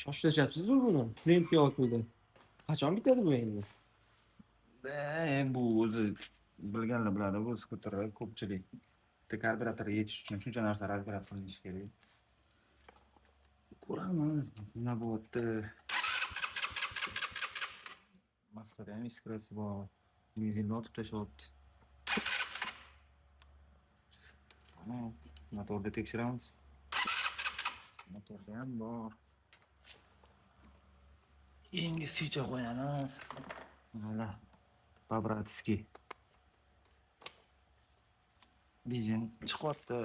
Shoshlashyapsiz-ku buni. Klient kelyapti. Qachon bitadi bu endi? Endi bu o'zi bilganlar biladi, bu skuterlar ko'pchilik. Bitta karburator yechish uchun shuncha narsa razbirат qilinishi kerak. Ko'ramiz, nima bo'lyapti. Massada ham iskrasi bor. Benzinni otib tashlayapti. Mana motorni tekshiramiz. Motorda ham bor. Yangi svicha qo'yamiz. Mana по-братски. Benzin chiqyapti.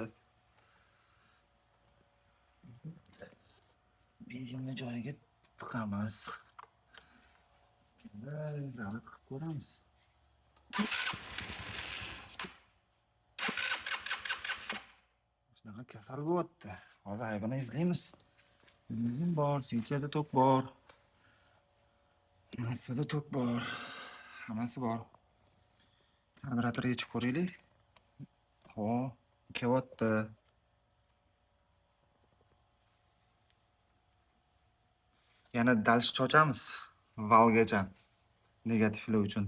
Benzinni joyiga tiqamiz. Endi zavod qilib ko'ramiz. Shunaqa kasal bo'lyapti. Hozir aybini izlaymiz. Benzin bor, svichada tok bor. Massada tok bor. Hammasi bor. Karburator yechib ko'raylik. Havo kelyapti. Yana dalish chochamiz valgacha negativlar uchun.